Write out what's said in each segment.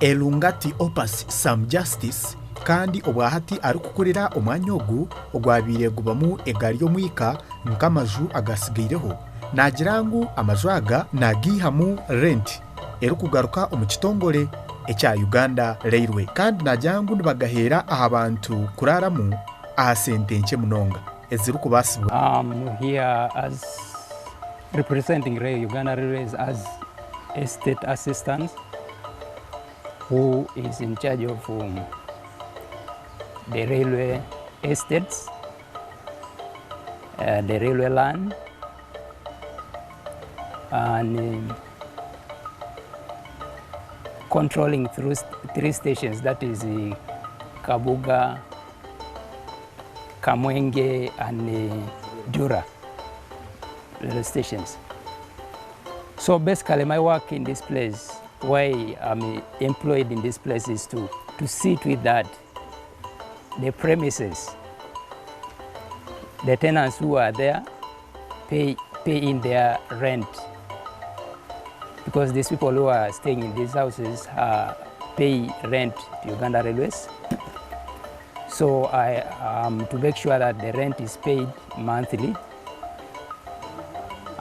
Elungati Opas Sam Justice kandi obwahati arikukurira omwanya ogu ogwabaire gubamu egaari y'omwika nk'amaju agatsigaireho naagira ngu amaju aga nagaihamu renti erikugaruka omu kitongore ekya Uganda Railway kandi naagira ngu nibagaheera aha bantu kuraaramu aha sente nkye munonga ezirikubaasibwa. I'm here as representing Rail Uganda Railways as estate assistant who is in charge of um, the railway estates, uh, the railway land, and um, controlling through three stations, that is uh, Kabuga, Kamwenge, and uh, Dura railway stations. So basically my work in this place, why I'm employed in this place is to, to see to it that the premises, the tenants who are there pay, pay in their rent. Because these people who are staying in these houses uh, pay rent to Uganda Railways. So I um, to make sure that the rent is paid monthly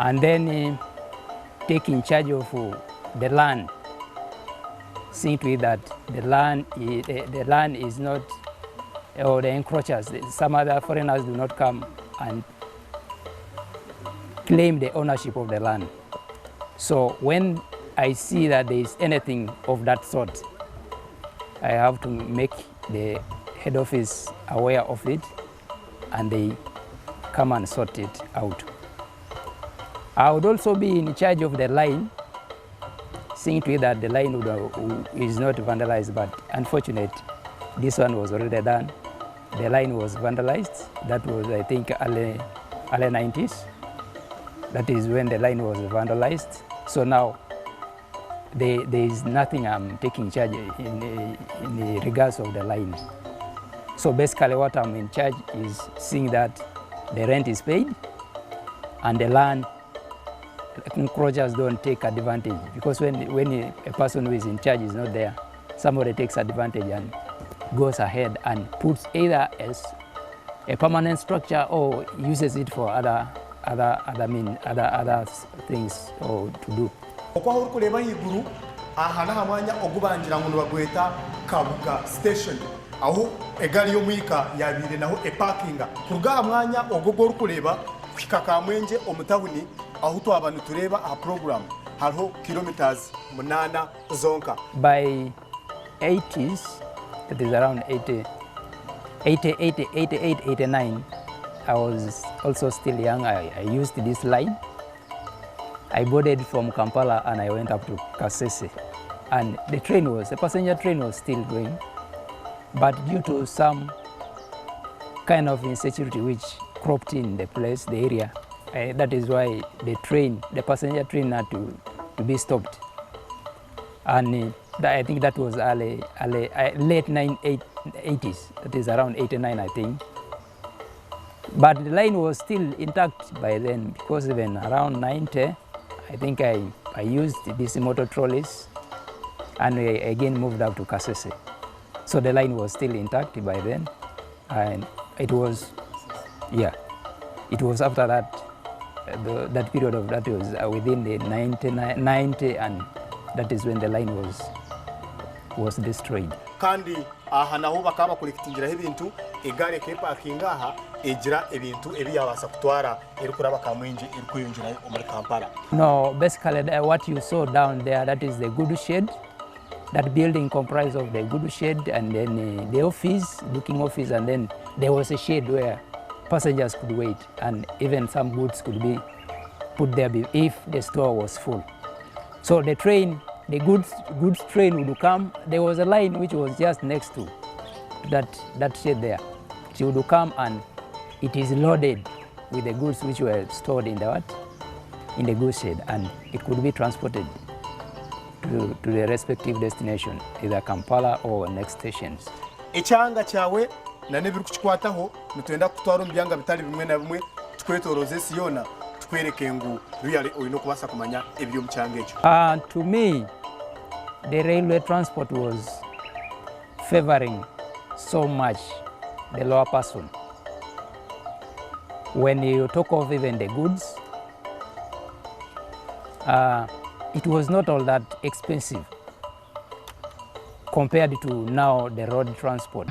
and then uh, taking charge of uh, the land, seeing to it that the land, is, the, the land is not, or the encroachers, some other foreigners do not come and claim the ownership of the land. So when I see that there is anything of that sort, I have to make the head office aware of it and they come and sort it out. I would also be in charge of the line, seeing to it that the line would, uh, is not vandalized, but unfortunately, this one was already done. The line was vandalized. That was, I think, early, early 90s. That is when the line was vandalized. So now, there, there is nothing I'm taking charge in, in the regards of the line. So basically what I'm in charge is seeing that the rent is paid and the land encroachers don't take advantage because when, when a person who is in charge is not there, somebody takes advantage and goes ahead and puts either as a permanent structure or uses it for other, other, other, mean, other, other things or to do. Oku ahu orikureeba ahaiguru aha n'aha mwanya ogu bangira ngu nibagweta Kabuga Station ahu egaari y'omwika yaabaire naho epakinga. Kuruga aha mwanya ogu ogu orikureeba kuhika Kamwengye omu tawuni ahu twaba nitureeba aha puroguraamu hariho kilometres munaana zonka. By 80s, that is around 80, 80, 80, 88, 89, I was also still young. I, I used this line. I boarded from Kampala and I went up to Kasese. And the train was, the passenger train was still going. But due to some kind of insecurity which cropped in the place, the area, uh, that is why the train, the passenger train had to, to be stopped. And uh, I think that was early, early, uh, late 80s, that is around 89, I think. But the line was still intact by then because even around 90, I think I, I used these motor trolleys and we again moved up to Kasese. So the line was still intact by then. And it was, yeah, it was after that, the, that period of that was uh, within the 90, 90 and that is when the line was, was destroyed. Kandi aha naho bakaba bakorekitingiraho ebintu, egaari ekeepakinga aha egira ebintu ebi yaabaasa kutwara erikuraba Kamwengye erikweyongyerayo omuri Kampala. No, basically what you saw down there, that is the good shed. That building comprised of the good shed and then uh, the office, booking office, and then there was a shed where passengers could wait and even some goods could be put there if the store was full. So the train, the goods, goods train would come. There was a line which was just next to that, that shed there. It would come and it is loaded with the goods which were stored in the what? In the goods shed and it could be transported to, to the respective destination, either Kampala or next stations. Ekyanga kyawe na n'ebirikukikwataho nitwenda kukutwara omu byanga bitari bimwe na bimwe tukwetoroze ensi yoona tukwereke ngu really oine okubaasa kumanya ebiri omu kyanga ekyo. Uh, to me, The railway transport was favoring so much the lower person. When you talk of even the goods, it was not all that expensive compared to now the road transport.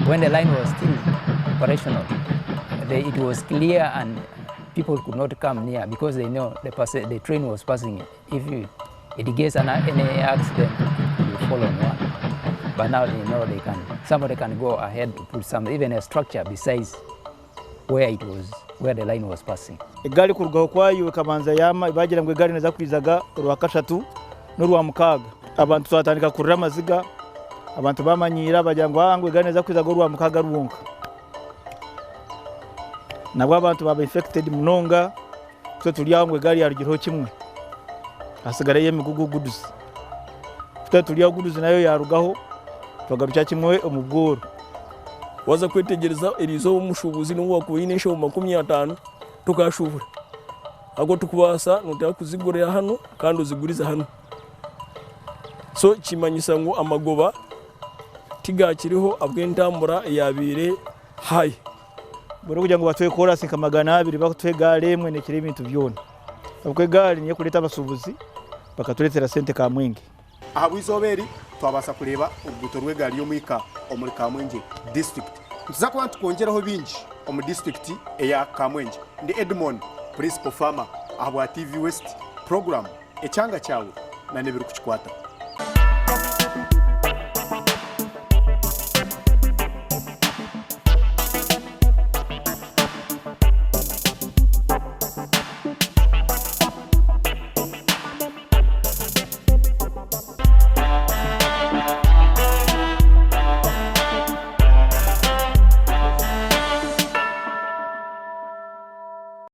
When the line was still operational, it was clear and people could not come near because they know the train was passing. If it gets any accident, it will fall on one. But now they know somebody can go ahead to put some, even a structure besides where the line was passing. Egaari kurugaho kwayo ekabanza yama, bagira ngu egaari neza kwizaga orwa kashatu n'orwa mukaaga. Abantu twatandika kurira amaziga, abantu bamanyiira bagira ngu ngu egaari neza kwizaga orwa mukaaga rwonka. Nabwo abantu baba infected munonga, twe turi aho ngu egaari yarugireho kimwe. Hasigarayo emigugu goods. Twe turi aho goods nayo yarugaho, twagarukira kimwe omu bworo. Waza kwetegereza eriizooba omushuubuzi n'obu wakuba oine enshaho 50 tokashuubura. Ago tukubaasa noteekwa kuzigurira hanu kandi ozigurize hanu. So kimanyisa ngu amagoba tigakiriho ahabw'entambura eyabaire high. Buri kugira ngu batuhe koorasi nka 200 bakutuha egaari emwe nekira ebintu byona. Ahabw'okuba egaari niyo ekureeta abashuubuzi bakatureetera sente Kamwenge. Ahabw'eizooba eri twabaasa kureeba oruguuto rw'egaari y'omwika omuri Kamwengye disiturikiti. Nituza kuba nitukwongyeraho bingi omu disiturikiti eya Kamwengye. Ndi Edmond Principal Farmer ahabwa TV West, puroguraamu Ekyanga Kyawe na n'ebirikukikwataho.